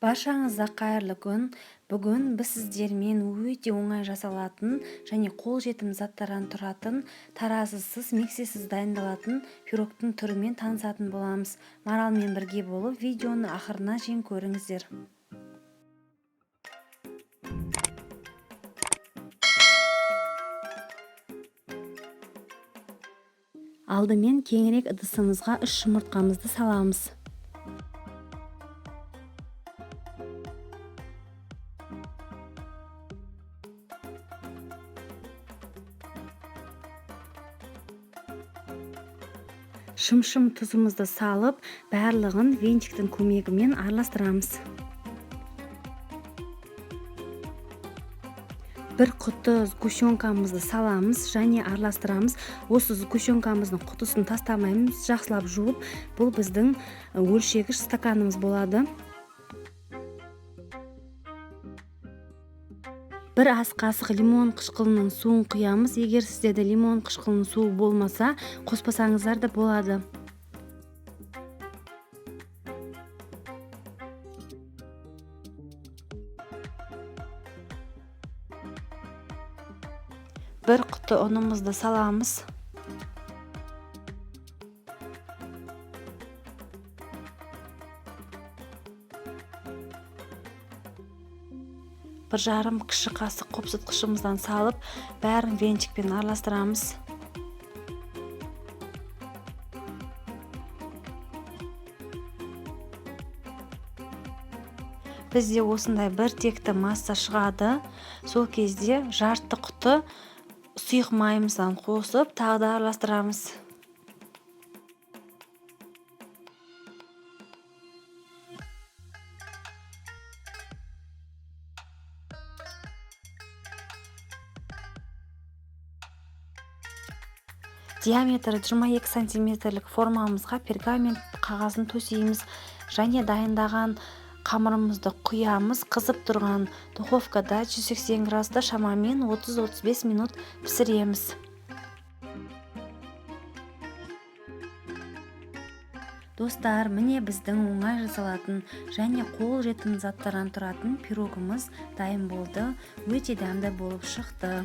Баршаңызға қайырлы күн. Бүгін біз сіздермен өте оңай жасалатын және қолжетімді заттардан тұратын, таразысыз, миксерсіз дайындалатын пирогтың түрімен танысатын боламыз. Маралмен бірге болып видеоны ақырына шейін көріңіздер. Алдымен кеңірек ыдысымызға 3 жұмыртқамызды саламыз. Шымшым тұзымызды салып, барлығын венчиктің көмегімен араластырамыз. Бір құты сгущенкамызды саламыз және араластырамыз. Осы сгущенкамыздың құтысын тастамаймыз, жақсылап жуып, бұл біздің өлшегіш стаканымыз болады. Бір ас қасық лимон қышқылының суын құямыз. Егер сіздерде лимон қышқылының суы болмаса, қоспасаңыздар да болады. Бір құты ұнымызды саламыз. Бір жарым кіші қасық қопсытқышымыздан салып, бәрін венчикпен араластырамыз. Бізде осындай бір текті масса шығады. Сол кезде жарты құты сұйық майымыздан қосып, тағы да араластырамыз. Диаметрі 22 сантиметрлік формамызға пергамент қағазын төсейміз және дайындаған қамырымызды құямыз. Қызып тұрған духовкада 180 градуста шамамен 30-35 минут пісіреміз. Достар, міне біздің оңай жасалатын және қол жетімді заттардан тұратын пирогымыз дайын болды. Өте дәмді болып шықты.